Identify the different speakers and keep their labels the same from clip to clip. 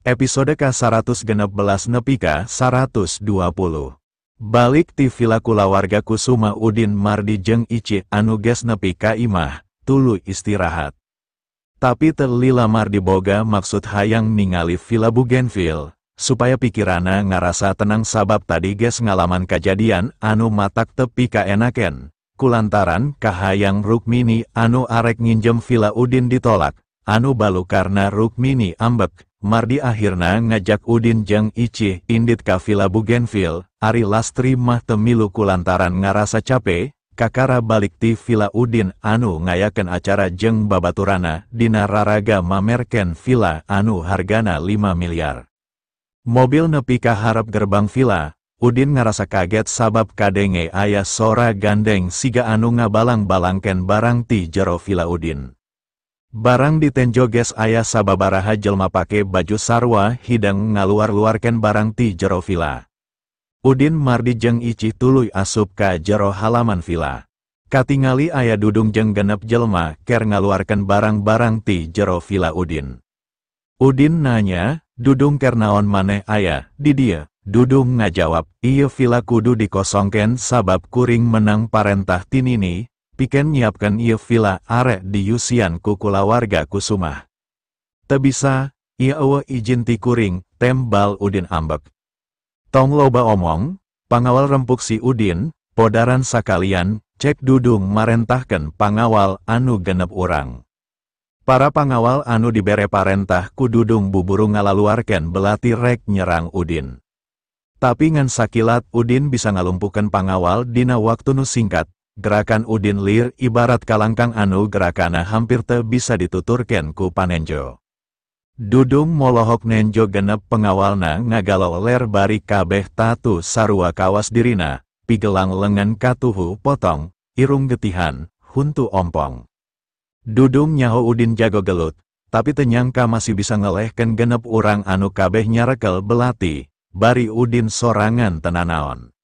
Speaker 1: Episode ka-116 nepi ka 120. Balik ti vila kulawarga Kusuma Udin Mardi jeung Ici anu geus nepi ka imah, tuluy istirahat. Tapi teu lila Mardi boga maksud hayang ningali vila Bougainville, supaya pikirana ngarasa tenang sabab tadi geus ngalaman kajadian anu matak tepi kaenaken. Kulantaran kahayang Rukmini anu arek nginjem vila Udin ditolak, anu balu karena Rukmini ambek. Mardi akhirna ngajak Udin jeung Ici indit ka vila Bougainville, ari Lastri mah teu milu kulantaran ngarasa cape, kakara balik ti vila Udin anu ngayakeun acara jeung babaturana dina raraga mamerken vila anu hargana 5 miliar. Mobil nepi ka harep gerbang vila, Udin ngarasa kaget sabab kadenge aya sora gandeng siga anu ngabalang-balangken barang ti jero vila Udin. Barang ditenjo ges aya sababaraha jelma pake baju sarwa hidang ngaluar-luarken barang ti jero vila. Udin Mardi jeung Ici tuluy asup ka jero halaman vila. Katingali aya Dudung jeung genep jelma ker ngaluarken barang-barang ti jero vila Udin. Udin nanya, Dudung ker naon maneh aya di dieu? Dudung ngajawab, ieu vila kudu dikosongken sabab kuring menang parentah ti Nini, piken nyiapkan ieu vila arek diusian ku kulawarga Kusumah. Teu bisa, ieu eueuh izin ti kuring, tembal Udin ambek. Tong loba omong, pangawal rempuk si Udin, podaran sakalian, cek Dudung marentahkeun pangawal anu genep urang. Para pangawal anu dibere parentah ku Dudung buburu ngalaluarkeun belati rek nyerang Udin. Tapi ngan sakilat Udin bisa ngalumpuhkeun pangawal dina waktu nu singkat. Gerakan Udin lir ibarat kalangkang anu gerakana hampir teu bisa dituturkeun ku panenjo. Dudung molohok nenjo genep pengawalna ngagalo ler bari kabeh tatu sarua kawas dirina, pigelang lengan katuhu potong, irung getihan, huntu ompong. Dudung nyaho Udin jago gelut, tapi tenyangka masih bisa ngelehkeun genep urang anu kabeh nyarekel belati, bari Udin sorangan tenanaon.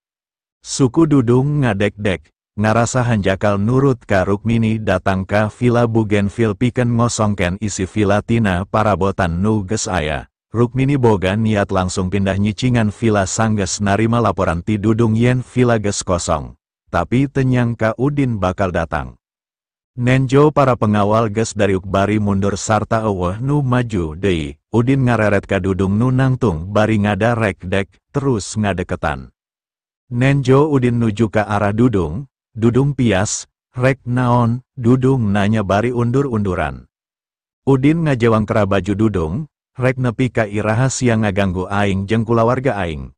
Speaker 1: Suku Dudung ngadek-dek, ngarasa hanjakal nurut ka Rukmini datang ka vila Bougainville pikeun ngosongken isi vila tina parabotan nu geus aya. Rukmini boga niat langsung pindah nyicingan vila sanggeus narima laporan ti Dudung yen vila geus kosong. Tapi tenyangka Udin bakal datang. Nenjo para pengawal geus dariuk bari mundur sarta eueuh nu maju deui. Udin ngareret ka Dudung nu nangtung bari ngadarek dek terus ngadeketan. Nenjo Udin nuju ka arah Dudung. Dudung pias, rek naon, Dudung nanya bari undur-unduran. Udin ngajewang kera baju Dudung, rek nepi ka iraha sia ngaganggu aing jeung kulawarga aing.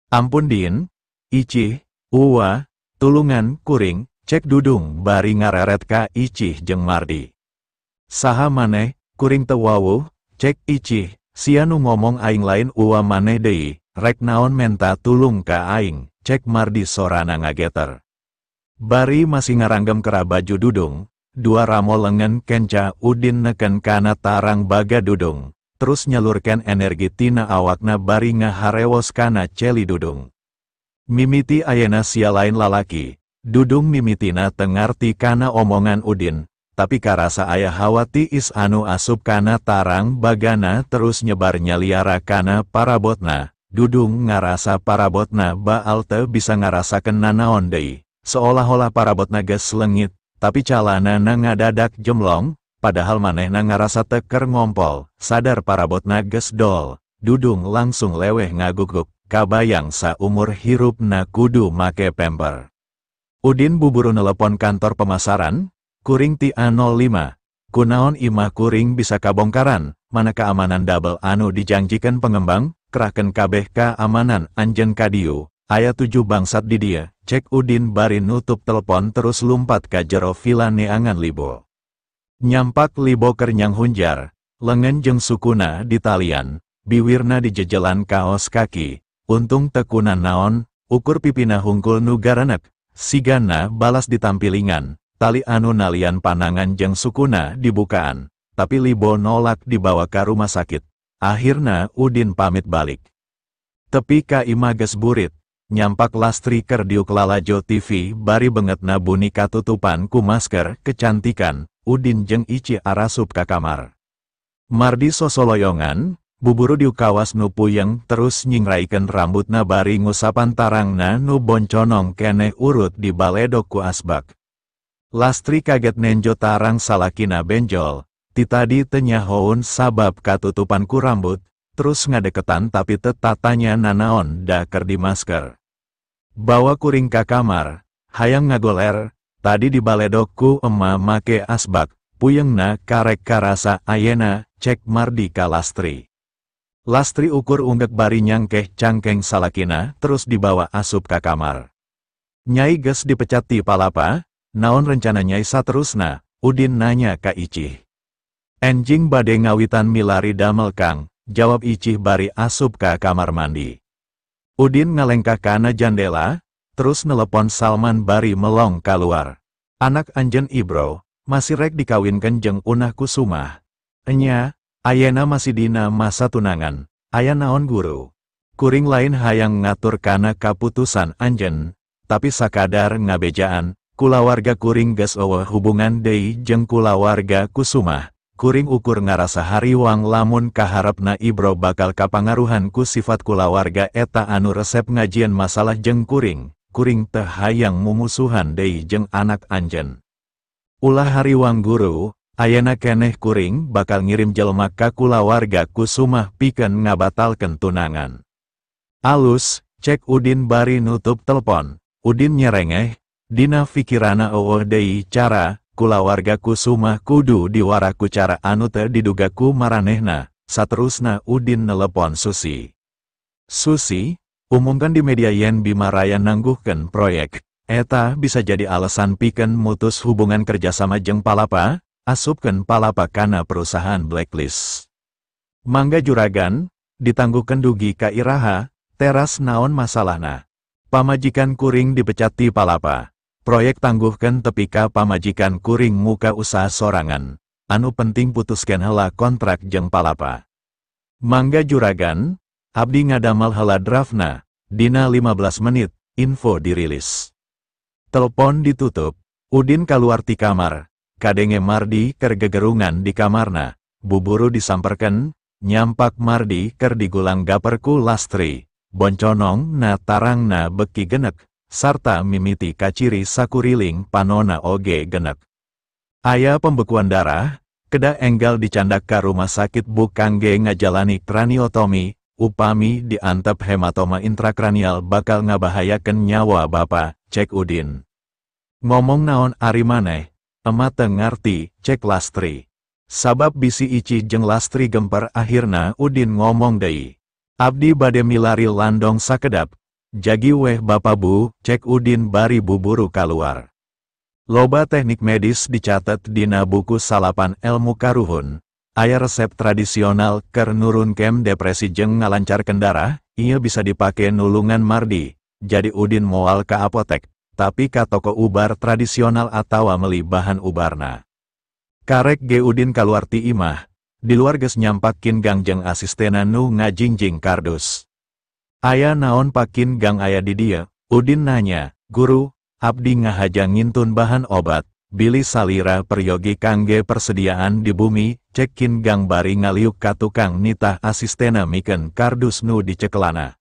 Speaker 1: Ampun Din, Icih, Uwa, tulungan kuring, cek Dudung bari ngareret ka Icih jeung Mardi. Saha maneh, kuring teu wawuh, cek Icih, sia nu ngomong aing lain uwa maneh deui, rek naon menta tulung ka aing, cek Mardi sorana ngageter. Bari masih ngaranggem kera baju Dudung, dua ramo lengan kenca Udin neken kana tarang baga Dudung, terus nyalurkan energi tina awakna bari ngaharewos kana celi Dudung. Mimiti ayena sia lain lalaki, Dudung mimitina tengarti kana omongan Udin, tapi karasa aya hawa tiis anu asup kana tarang bagana terus nyebar nyaliara kana parabotna, Dudung ngarasa parabotna baal teu bisa ngarasakeun nanaon deui. Seolah-olah parabotna geus leungit, tapi calana na ngadadak jemlong, padahal manehna ngarasa teker ngompol, sadar parabotna geus dol, Dudung langsung leweh ngaguguk, kabayang saumur hirupna kudu make pemper. Udin buburu nelepon kantor pemasaran, kuring ti A05, kunaon imah kuring bisa kabongkaran, mana keamanan double anu dijanjikan pengembang, kerahkeun kabeh keamanan anjeun kadieu. Aya 7 bangsat di dia, cek Udin bari nutup telepon terus lumpat ka jero vila neangan Libo. Nyampak Libo kernyang hunjar, lengan jeung sukuna di talian, biwirna dijejelan kaos kaki, untung tekuna naon, ukur pipina hungkul nu garanek, sigana balas ditampilingan, tali anu nalian panangan jeung sukuna dibukaan, tapi Libo nolak dibawa ka rumah sakit. Akhirna Udin pamit balik. Tepi ka imah geus burit. Nyampak Lastri keur diuk lalajo TV bari bengetna buni katutupan ku masker kecantikan, Udin jeung Ici arasup ka kamar. Mardi sosoloyongan, Buburu diuk kawas nu puyeng terus nyingraikeun rambutna bari ngusapan tarangna nu bonconong keneh urut di baledog ku asbak. Lastri kaget nenjo tarang salakina benjol, ti tadi teu nyahoeun sabab katutupan ku rambut, terus ngadeketan tapi teu tatanya nanaon da keur di masker. Bawa kuring ka kamar, hayang ngagoler, tadi di baledog ku ema make asbak, puyengna karek karasa ayena, cek Mardi ka Lastri. Lastri ukur unggek bari nyangkeh cangkeng salakina terus dibawa asup ka kamar. Nyai geus dipecat ti Palapa, naon rencana nyai saterusna, Udin nanya ka Icih. Enjing bade ngawitan milari damel Kang, jawab Icih bari asup ka kamar mandi. Udin ngalengkah kana jandela, terus nelepon Salman bari melong kaluar. Anak anjen Ibro, masih rek dikawinkeun jeung Unah Kusumah. Enya, ayena masih dina masa tunangan, aya naon guru. Kuring lain hayang ngatur kana kaputusan anjen, tapi sakadar ngabejaan, kulawarga kuring geus eueuh hubungan deui jeung kulawarga Kusumah. Kuring ukur ngarasa hariwang lamun kaharepna Ibro bakal kapangaruhan ku sifat kulawarga eta anu resep ngajieun masalah jeung kuring, kuring teu hayang mumusuhan deui jeung anak anjen. Ulah hariwang guru, ayana keneh kuring bakal ngirim jelma ka kulawarga Kusumah pikeun ngabatalkeun tunangan. Alus, cek Udin bari nutup telepon. Udin nyerengeh, dina fikirana eueuh deui cara, kulawarga Kusumah kudu diwara ku cara anu teu diduga ku maranehna, saterusna Udin nelepon Susi. Susi, umumkan di media yen Bima Raya nangguhkeun proyek, eta bisa jadi alasan pikeun mutus hubungan kerjasama jeung Palapa, asupkeun Palapa kana perusahaan blacklist. Mangga juragan, ditangguhkeun dugi ka iraha, teras naon masalahna. Pamajikan kuring dipecat ti Palapa. Proyek tangguhkeun tepi ka pamajikan kuring muka usaha sorangan. Anu penting putuskeun heula kontrak jeung Palapa. Mangga juragan, abdi ngadamal heula draftna, dina 15 menit, info dirilis. Telepon ditutup, Udin kaluar ti kamar, kadenge Mardi keur gegerungan di kamarna, buburu disamperkeun, nyampak Mardi keur digulang gaper ku Lastri, bonconong na tarangna beki genek, sarta mimiti kaciri sakuriling panona oge genek. Aya pembekuan darah, kedah enggal dicandak ka rumah sakit bu kangge ngajalani kraniotomi, upami diantep hematoma intrakranial bakal ngabahayakeun nyawa bapa, cek Udin. Ngomong naon ari maneh, ema teu ngarti, cek Lastri. Sabab bisi Ici jeung Lastri gemper akhirna Udin ngomong deui. Abdi bade milari landong sakedap. Jagi weh bapa bu, cek Udin bari buburu kaluar. Loba teknik medis dicatet dina buku salapan elmu karuhun. Aya resep tradisional keur nurunkeun depresi jeung ngalancarkeun darah, ieu bisa dipake nulungan Mardi. Jadi Udin moal ka apotek, tapi ka toko ubar tradisional atawa meli bahan ubarna. Karek ge Udin kaluar ti imah, di luar geus nyampak Kin Gang jeung asistena nu ngajingjing kardus. Aya naon Pak Kin Gang aya di dieu? Udin nanya, guru, abdi ngahaja ngintun bahan obat, bilih salira peryogi kangge persediaan di bumi, cek Kin Gang bari ngaliuk ka tukang nitah asistena mikeun kardus nu dicekelana.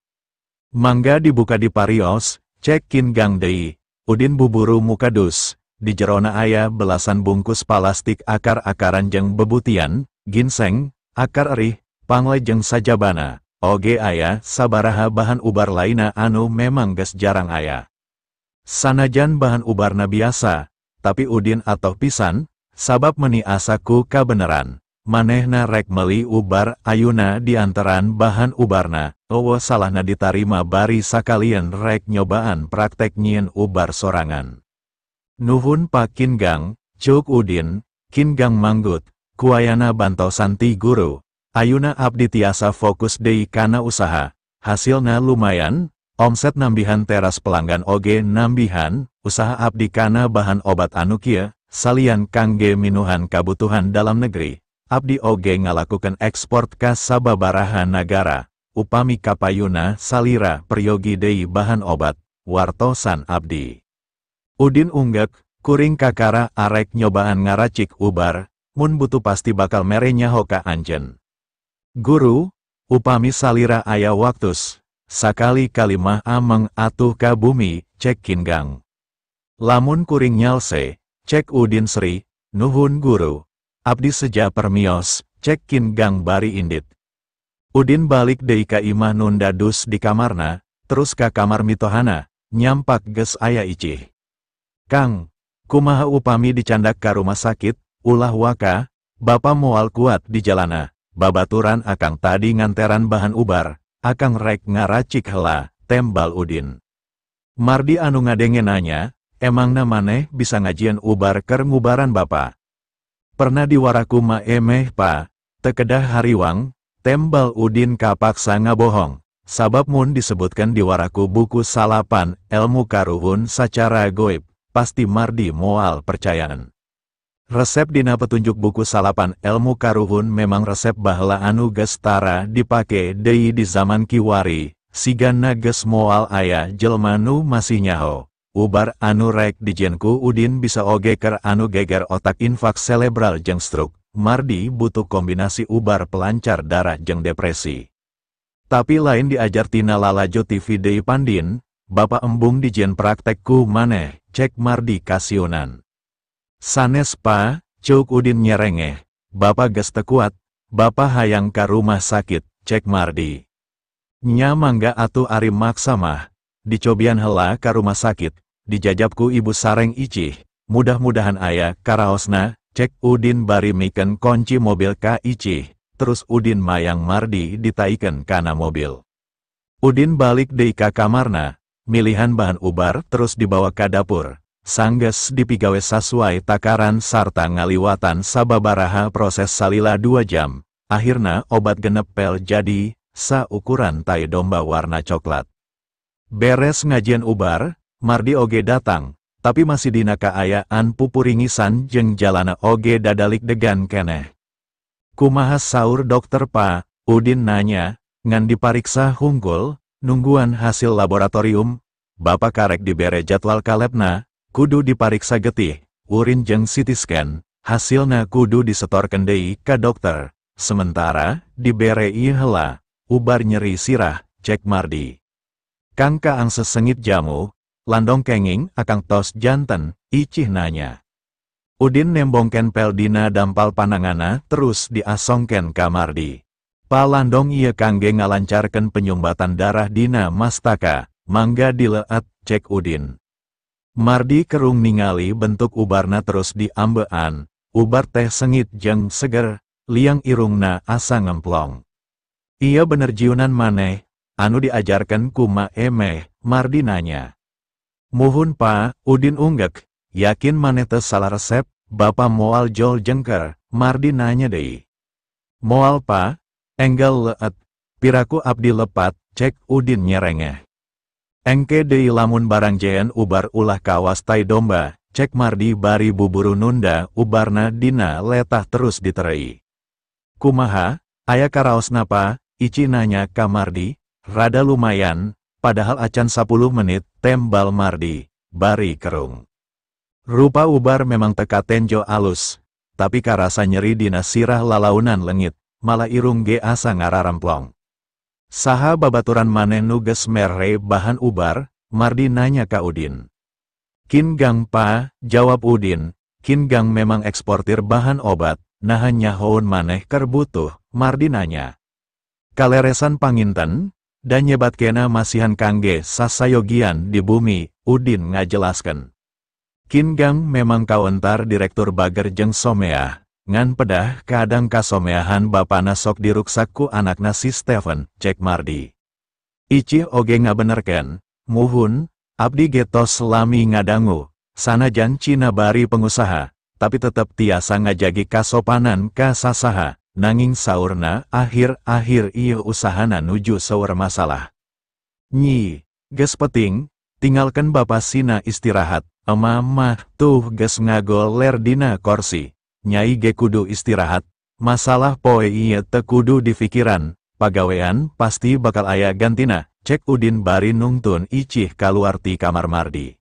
Speaker 1: Mangga dibuka di parios, cek Kin Gang deui, Udin buburu muka dus, di jerona aya belasan bungkus palastik akar-akaran jeung bebutian, ginseng, akar erih, pangle jeung sajabana. Oge aya sabaraha bahan ubar laina anu memang geus jarang aya. Sanajan bahan ubarna biasa, tapi Udin atoh pisan, sabab meni asa ku kabeneran. Manehna rek meli ubar ayuna diantaran bahan ubarna, eueuh salahna ditarima bari sakalian rek nyobaan praktek nyieun ubar sorangan. Nuhun Pak Kin Gang, cuk Udin, Kin Gang manggut, kuayana bantosan ti guru. Ayuna abdi tiasa fokus deui kana usaha, hasilna lumayan, omset nambihan teras pelanggan oge nambihan, usaha abdi kana bahan obat anu kieu, salian kangge minuhan kabutuhan dalam negeri, abdi oge ngalakukeun ekspor ka sababaraha nagara, upami kapayuna salira peryogi deui bahan obat, wartosan abdi. Udin unggek, kuring kakara arek nyobaan ngaracik ubar, mun butuh pasti bakal mere nyaho ka anjeun. Guru, Upami salira aya waktus, sakali-kali mah ameng atuh ka bumi, cek Kin Gang. Lamun kuring nyalse, cek Udin Sri, nuhun guru. Abdi seja permios, cek Kin Gang bari indit. Udin balik deui ka imah nunda dus di kamarna, terus ka kamar mitohana, nyampak geus aya Icih. Kang, kumaha upami dicandak ka rumah sakit, ulah waka, bapa moal kuat di jalana, babaturan akang tadi nganteran bahan ubar, akang rek ngaracik hela, tembal Udin. Mardi anu ngadenge nanya, emangna maneh bisa ngajian ubar ker ngubaran bapa? Pernah diwaraku ma emeh pa, tekedah hariwang, tembal Udin kapaksa ngabohong, sabab mun disebutkan diwaraku buku salapan elmu karuhun sacara goib, pasti Mardi moal percayaan. Resep dina petunjuk buku salapan elmu karuhun memang resep baheula anu geus tara dipake deui di zaman kiwari, sigana geus moal aya jelma nu masih nyaho. Ubar anu rek dijieun ku Udin bisa oge ker anu geger otak infak cerebral jeung stroke. Mardi butuh kombinasi ubar pelancar darah jeung depresi. Tapi lain diajar tina lalajo TV deui pandin, bapa embung dijieun praktek ku maneh, cek Mardi kasiunan. Sanes pa, ceuk Udin nyerengeh, bapa geus teu kuat, bapa hayang ka rumah sakit, cek Mardi. Nya mangga atuh ari maksa mah, dicobian hela ka rumah sakit, dijajab ku ibu sareng Icih, mudah-mudahan aya karaosna, cek Udin bari mikeun kunci mobil ka Icih, terus Udin mayang Mardi ditaikeun kana mobil. Udin balik deui ka kamarna, milihan bahan ubar terus dibawa ka dapur. Sanggeus dipigawe sasuai takaran sarta ngaliwatan sababaraha proses salila 2 jam, akhirna obat genep pel jadi, saukuran tai domba warna coklat. Beres ngajian ubar, Mardi oge datang, tapi masih dina kaayaan pupuringisan jeung jalana oge dadalik degan keneh. Kumaha saur dokter pa, Udin nanya, ngan dipariksa hungkul, nungguan hasil laboratorium, bapak karek dibere jadwal kalebna, kudu dipariksa getih, urin jeung CT scan, hasilna kudu disetorkeun deui ka dokter, sementara, dibere ieu heula, ubar nyeri sirah, cek Mardi. Kang kaang sesengit jamu, landong kenging akang tos janten, Icih nanya. Udin nembongken pel dina dampal panangana terus diasongken ka Mardi. Palandong ieu kangge ngalancarkeun penyumbatan darah dina mastaka, mangga dileet, cek Udin. Mardi kerung ningali bentuk ubarna terus diambean, ubar teh sengit jeung seger, liang irungna asa ngemplong. Iya bener jiunan maneh, anu diajarkan ku ma emeh, Mardi nanya. Muhun pa, Udin unggek, yakin maneh teu salah resep, bapa moal jol jengker, Mardi nanya deui. Moal pa, enggal leet, piraku abdi lepat, cek Udin nyerengeh. Engke deui lamun barang jean ubar ulah kawas tai domba, cek Mardi bari buburu nunda ubarna dina letah terus diterei. Kumaha, aya karaos napa, Ici nanya ka Mardi, rada lumayan, padahal acan 10 menit, tembal Mardi, bari kerung. Rupa ubar memang teka tenjo alus, tapi karasa nyeri dina sirah lalaunan lengit, malah irung ge asa ngararamplong. Saha babaturan maneh nu geus mere bahan ubar, Mardi nanya ka Udin. Kin Gang pa, jawab Udin, Kin Gang memang eksportir bahan obat, naha nyahoun maneh keur butuh, Mardi nanya. Kaleresan panginten, dan nyebatkena masihan kangge sasayogian di bumi, Udin ngajelaskan. Kin Gang memang kawentar direktur bager jeung someah, ngan pedah kadang kasomeahan bapana sok diruksak ku anakna si Stephen, cek Mardi. Icih oge ngabenerken, muhun, abdi getos lami ngadangu, sanajan Cina bari pengusaha, tapi tetep tiasa ngajagi kasopanan ka sasaha, nanging saurna akhir-akhir ieu usahana nuju seueur masalah. Nyi, geus peting, tinggalkan bapa sina istirahat, ema mah tuh geus ngagoler dina korsi. Nyai ge kudu istirahat, masalah poe ieu teu kudu dipikiran, pagawean pasti bakal aya gantina, cek Udin bari nungtun Icih kaluar ti kamar Mardi.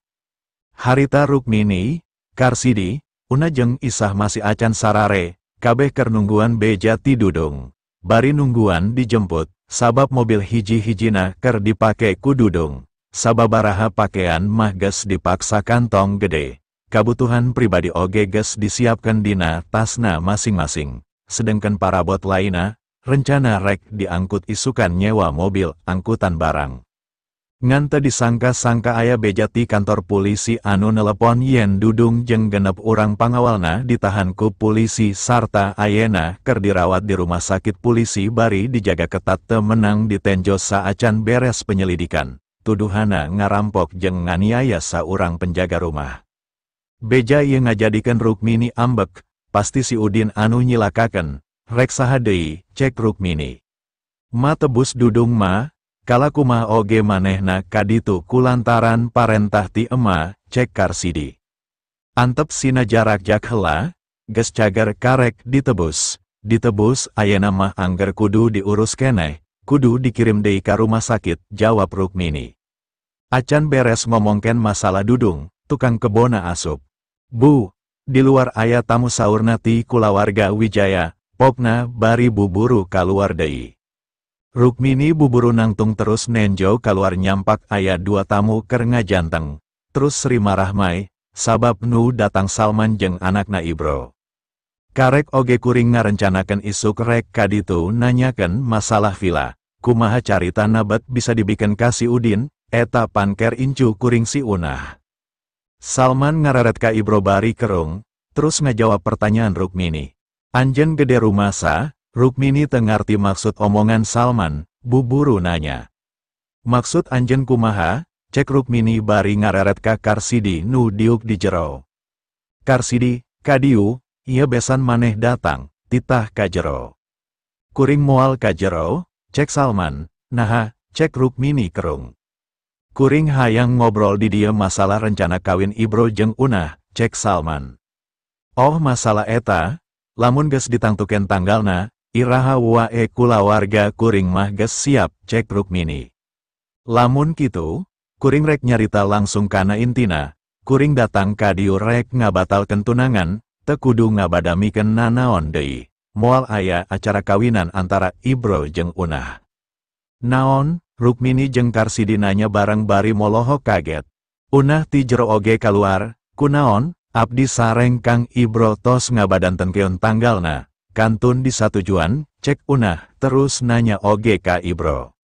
Speaker 1: Harita Rukmini, Karsidi, Una jeung Isah masih acan sarare, kabeh keur nungguan beja ti Dudung. Bari nungguan dijemput, sabab mobil hiji-hijina ker dipake ku Dudung. Sababaraha pakaian mah geus dipaksa kantong gede. Kabutuhan pribadi oge geus disiapkan dina tasna masing-masing. Sedangkan parabot lainna, rencana rek diangkut isukan nyewa mobil angkutan barang. Ngan teu disangka-sangka aya beja ti kantor polisi anu nelepon yen Dudung jeung genep urang pangawalna ditahan ku polisi sarta ayena keur dirawat di rumah sakit polisi bari dijaga ketat teu menang ditenjo saacan beres penyelidikan. Tuduhana ngarampok jeung nganiaya saurang penjaga rumah. Beja ieu ngajadikeun Rukmini ambek, pasti si Udin anu nyilakakeun, rek saha deui, cek Rukmini. Ma tebus Dudung ma, kalakumah oge manehna kaditu kulantaran parentah ti ema, cek Karsidi. Antep sina jarak jak hela, geus cager karek ditebus. Ditebus ayena mah angger kudu diurus keneh, kudu dikirim deui ka rumah sakit, jawab Rukmini. Acan beres ngomongken masalah Dudung, tukang kebona asup. Bu, di luar aya tamu saurna ti kulawarga Wijaya, pokna bari buburu kaluar deui. Rukmini buburu nangtung terus nenjo kaluar nyampak aya dua tamu keur ngajanteng. Terus Sri marahmai, sabab nu datang Salman jeung anakna Ibro. Karek oge kuring ngarencanakeun isuk rek kaditu nanyakeun masalah villa. Kumaha carita nabet bisa dibikin ka si Udin, eta panker incu kuring si Unah. Salman ngareret ka Ibro bari kerung, terus ngajawab pertanyaan Rukmini. Anjen gede rumasa, Rukmini teu ngarti maksud omongan Salman, buburu nanya. Maksud anjen kumaha, cek Rukmini bari ngareret ka Karsidi nu diuk di jero. Karsidi, kadiu, ieu besan maneh datang, titah ka jero. Kuring moal ka jero, cek Salman, naha, cek Rukmini kerung. Kuring hayang ngobrol di dia masalah rencana kawin Ibro jeung Unah, cek Salman. Oh masalah eta, lamun geus ditangtukeun tanggalna, iraha wae kulawarga kuring mah geus siap, cek Rukmini. Lamun kitu, kuring rek nyarita langsung kana intina, kuring datang ka dieu rek ngabatalkeun tunangan, teu kudu ngabadamikeun nanaon deui. Moal aya acara kawinan antara Ibro jeung Unah. Naon, Rukmini jeung Karsidi nanya bareng bari molohok kaget. Unah ti jero oge kaluar, kunaon, abdi sareng Kang Ibro tos ngabadantenkeun tanggalna. Kantun disatujuan, cek Unah, terus nanya oge ka Ibro.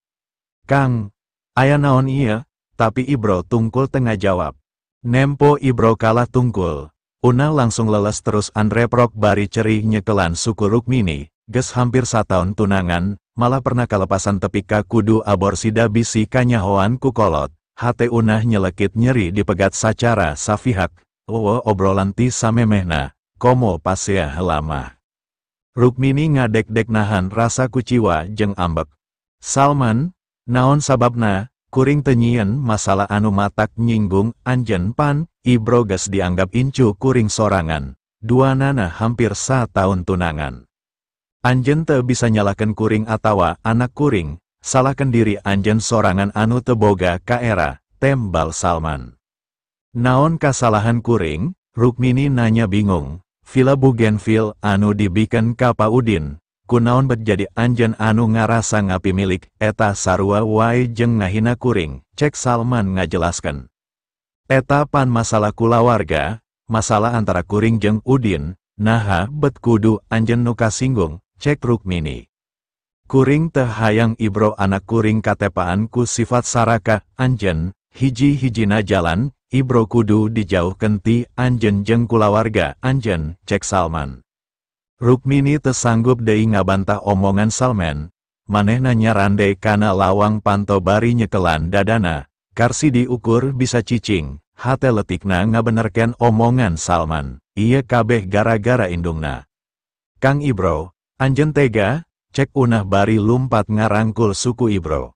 Speaker 1: Kang, aya naon ieu? Tapi Ibro tungkul tengah jawab. Nempo Ibro kalah tungkul. Unah langsung leles terus andreprok bari cerih nyekelan suku Rukmini, geus hampir sataun tunangan, malah pernah kalepasan tepi ka kudu aborsi da bisi kanyahoan ku kolot. Hate Unah nyelekit nyeri dipegat sacara safihak, eueuh obrolan ti samemehna, komo pasea heula. Rukmini ngadek-dek nahan rasa kuciwa jeung ambek. Salman, naon sababna, kuring teu nyieun masalah anu matak nyinggung anjeun pan, Ibro geus dianggap incu kuring sorangan, duanana hampir sataun tunangan. Anjeun teu bisa nyalahkeun kuring atawa anak kuring, salahkeun diri anjeun sorangan anu teu boga kaera, tembal Salman. Naon kasalahan kuring? Rukmini nanya bingung. Villa Bougainville anu dibikeun ka Pa Udin, kunaon bet jadi anjeun anu ngarasa ngapimilik, eta sarua wae jeung ngahina kuring, cek Salman ngajelaskeun. Eta pan masalah kulawarga, masalah antara kuring jeung Udin, naha bet kudu anjeun nu kasinggung, cek Rukmini. Kuring teu hayang Ibro anak kuring katepaan ku sifat saraka anjeun, hiji-hijina jalan, Ibro kudu dijauhkeun ti anjeun jeung kulawarga anjeun, cek Salman. Rukmini teu sanggup deui ngabantah omongan Salman, manehna nyarande kana lawang panto bari nyekelan dadana, Karsidi ukur bisa cicing, hate letikna ngabenerkeun omongan Salman, ieu kabeh gara-gara indungna. Kang Ibro, anjeun tega, cek Unah bari lumpat ngarangkul suku Ibro.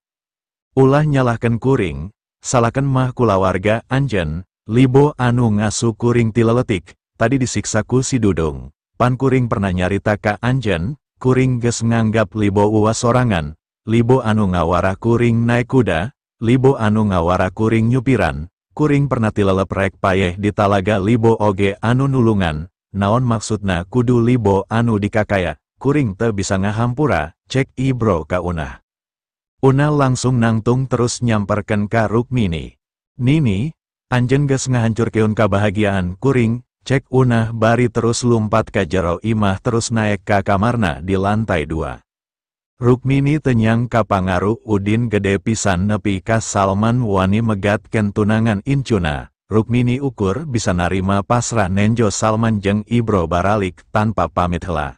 Speaker 1: Ulah nyalahkeun kuring, salahkeun mah kulawarga anjeun, libo anu ngasu kuring ti leletik, tadi disiksa ku si Dudung. Pan kuring pernah nyarita ka anjeun, kuring geus nganggap libo uwas sorangan, libo anu ngawara kuring naik kuda, libo anu ngawara kuring nyupiran, kuring pernah tilelep rek payeh di talaga libo oge anu nulungan, naon maksudna kudu libo anu dikakaya, kuring teu bisa ngahampura, cek Ibro ka Unah. Una langsung nangtung terus nyamperkeun ka Rukmini. Nini, anjeun geus ngahancurkeun kabahagiaan kuring, cek Unah bari terus lumpat ka jero imah terus naek ka kamarna di lantai 2. Rukmini teu nyangka pangaruh Udin gede pisan nepi ka Salman wani megatkeun tunangan incuna. Rukmini ukur bisa narima pasrah nenjo Salman jeung Ibro baralik tanpa pamit heula.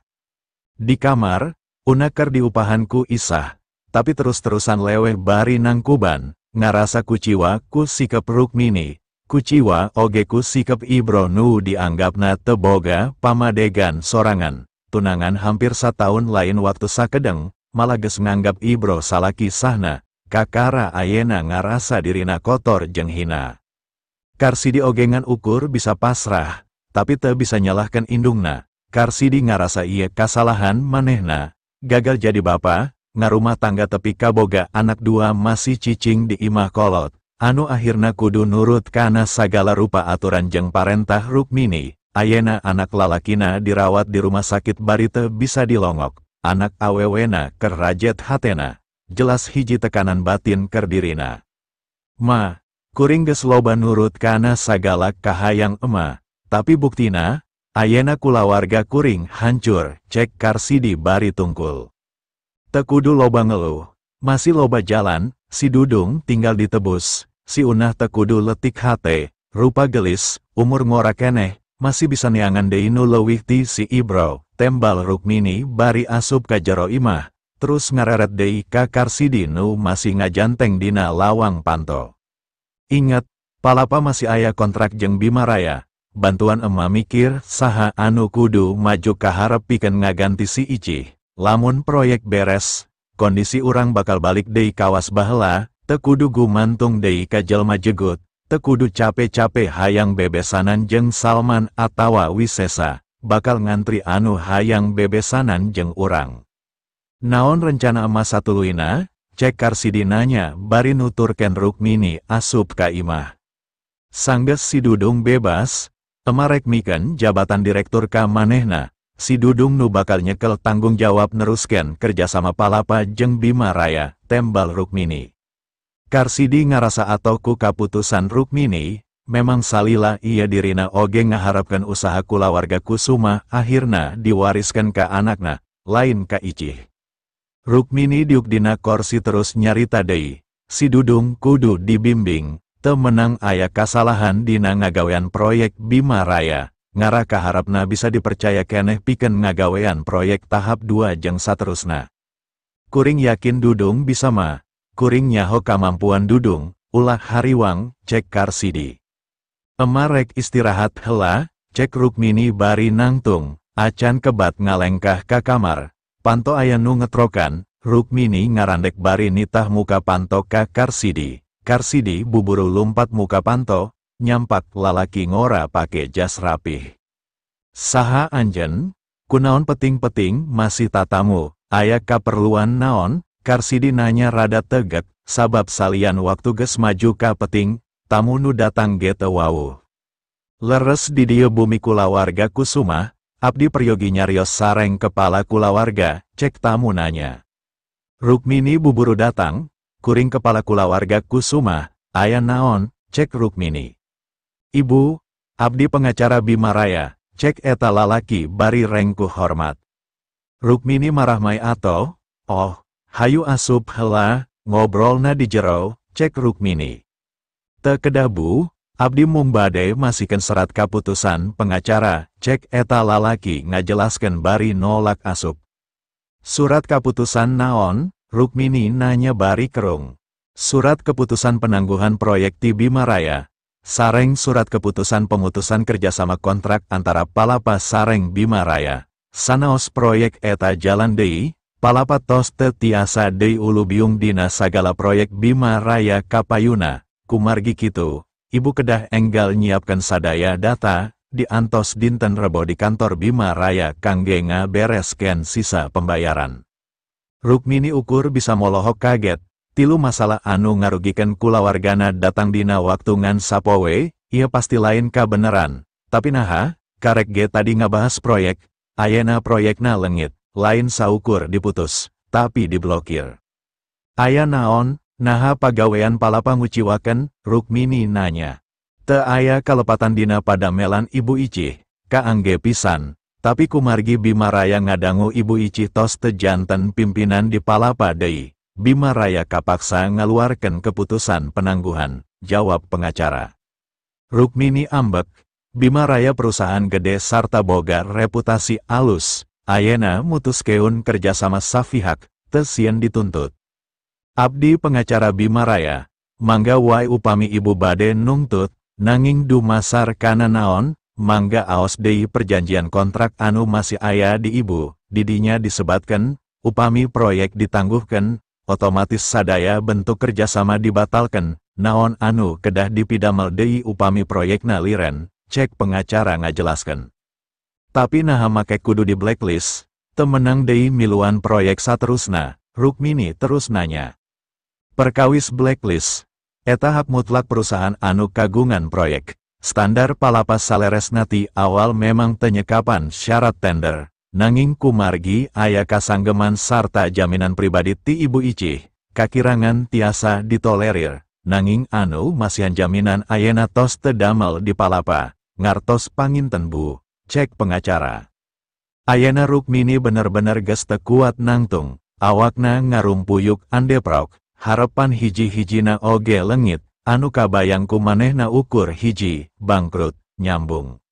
Speaker 1: Di kamar, Una keur diupahan ku Isah, tapi terus-terusan leweh bari nangkuban, ngarasa kuciwa ku sikep Rukmini, kuciwa oge ku sikep Ibro nu dianggapna teu boga pamadegan sorangan. Tunangan hampir satahun lain waktu sakedeng, malah geus nganggap Ibro salaki sahna, kakara ayena ngarasa dirina kotor jeung hina. Karsidi oge ngan ukur bisa pasrah, tapi teu bisa nyalahkan indungna. Karsidi ngarasa ieu kasalahan manehna, gagal jadi bapa, ngarumah tangga tepi kaboga anak dua masih cicing di imah kolot, anu akhirna kudu nurut kana sagala rupa aturan jeung parentah Rukmini. Ayena anak lalakina dirawat di rumah sakit bari teu bisa dilongok. Anak awewena keur rajet hatena, jelas hiji tekanan batin keur dirina. Ma, kuring geus loba nurut kana sagala kahayang ema, tapi buktina, ayena kulawarga kuring hancur, cek Karsidi bari tungkul. Teu kudu loba ngeluh, masih loba jalan, si Dudung tinggal ditebus, si Unah teu kudu letik hate, rupa gelis, umur ngora keneh, masih bisa neangan deui nu leuwih ti si Ibro. Tembal Rukmini bari asup ka jero imah, terus ngareret deui ka Karsidi nu masih ngajanteng dina lawang panto. Ingat, Palapa masih aya kontrak jeung Bima Raya, bantuan ema mikir saha anu kudu maju kaharep pikeun ngaganti si Icih. Lamun proyek beres, kondisi urang bakal balik deui kawas baheula, teu kudu gumantung deui ka jelma jegut, teu kudu cape-cape hayang bebesanan jeung Salman atawa Wisesa, bakal ngantri anu hayang bebesanan jeung urang. Naon rencana emas satuluyna? Cek Karsidi nanya bari nuturkeun Rukmini asup ka imah. Sanggeus si Dudung bebas, ema rek mikeun jabatan direktur ka manehna, si Dudung nu bakal nyekel tanggung jawab neruskeun kerjasama Palapa jeung Bima Raya, tembal Rukmini. Karsidi ngarasa atoh ku kaputusan Rukmini, memang salila ia dirina oge ngaharapkeun usaha kulawarga Kusuma akhirna diwariskan ka anakna, lain ka Icih. Rukmini diuk dina korsi terus nyarita deui, si Dudung kudu dibimbing, teu menang aya kasalahan dina ngagawean proyek Bima Raya, ngarah kaharapna bisa dipercaya keneh pikeun ngagawean proyek tahap 2 jeung saterusna. Kuring yakin Dudung bisa mah, kuring nyaho kamampuan Dudung, ulah hariwang, cek Karsidi. Ema rek istirahat heula, cek Rukmini bari nangtung, acan kebat ngalengkah ka kamar. Panto aya nu ngetrokan, Rukmini ngarandek bari nitah muka panto ka Karsidi. Karsidi buburu lumpat muka panto, nyampak lalaki ngora pake jas rapih. Saha anjen, kunaon peting-peting masih tatamu, aya kaperluan naon? Karsidi nanya rada tegek, sabab salian waktu geus maju ka peting, tamu nu datang ge teu wawuh. Leres di dieu bumi kulawarga Kusuma, abdi peryogi nyarios sareng kepala kulawarga, cek tamu nanya. Rukmini buburu datang, kuring kepala kulawarga Kusuma, aya naon, cek Rukmini. Ibu, abdi pengacara Bima Raya, cek eta lalaki bari rengkuh hormat. Rukmini marah mai ato, oh, hayu asup heula, ngobrolna di jero, cek Rukmini. Teu kedah bu, abdi mung bade masihkeun serat kaputusan pengacara, cek eta lalaki ngajelaskeun bari nolak asup. Surat kaputusan naon? Rukmini nanya bari kerung. Surat keputusan penangguhan proyek ti Bima Raya, sareng surat keputusan pemutusan kerjasama kontrak antara Palapa sareng Bima Raya. Sanaos proyek eta jalan deui, Palapa tos teu tiasa deui ulubiung dina sagala proyek Bima Raya kapayuna. Kumargi kitu, ibu kedah enggal nyiapkan sadaya data, diantos dinten Rebo di kantor Bima Raya kangge ngabereskeun sisa pembayaran. Rukmini ukur bisa molohok kaget, tilu masalah anu ngarugikan kulawargana datang dina waktu ngan sapowe, ia pasti lain kabeneran. Tapi naha, karek ge tadi ngabahas proyek, ayena proyekna lengit, lain saukur diputus, tapi diblokir. Aya naon, naha pagawean Palapa nguciwakeun, Rukmini nanya. Teu aya kalepatan dina padamelan Ibu Icih, kaangge pisan, tapi kumargi Bima Raya ngadangu Ibu Icih tos teu janten pimpinan di Palapa deui. Bima Raya kapaksa ngaluarkeun keputusan penangguhan, jawab pengacara. Rukmini ambek, Bima Raya perusahaan gede sarta boga reputasi alus, ayeuna mutuskeun kerjasama safihak, teu sieun dituntut. Abdi pengacara Bima Raya, mangga wae upami ibu bade nungtut, nanging dumasar kana naon, mangga aos deui perjanjian kontrak anu masih aya di ibu, didinya disebatkeun, upami proyek ditangguhkeun, otomatis sadaya bentuk kerjasama dibatalkan, naon anu kedah dipidamel deui upami proyekna liren, cek pengacara ngajelaskeun. Tapi naha make kudu di blacklist, teu meunang deui miluan proyek saterusna, Rukmini terus nanya. Perkawis blacklist, eta hak mutlak perusahaan anu kagungan proyek. Standar Palapa saleresna ti awal memang teu nyekapan syarat tender, nanging kumargi aya kasanggeman sarta jaminan pribadi ti Ibu Icih, kakirangan tiasa ditolerir, nanging anu masihan jaminan ayeuna tos teu damel di Palapa, ngartos panginten bu, cek pengacara. Ayeuna Rukmini bener-bener geus teu kuat nangtung, awakna ngarumpuyuk andeprok, harapan hiji-hijina oge lengit, anu kabayang ku manehna ukur hiji, bangkrut, nyambung.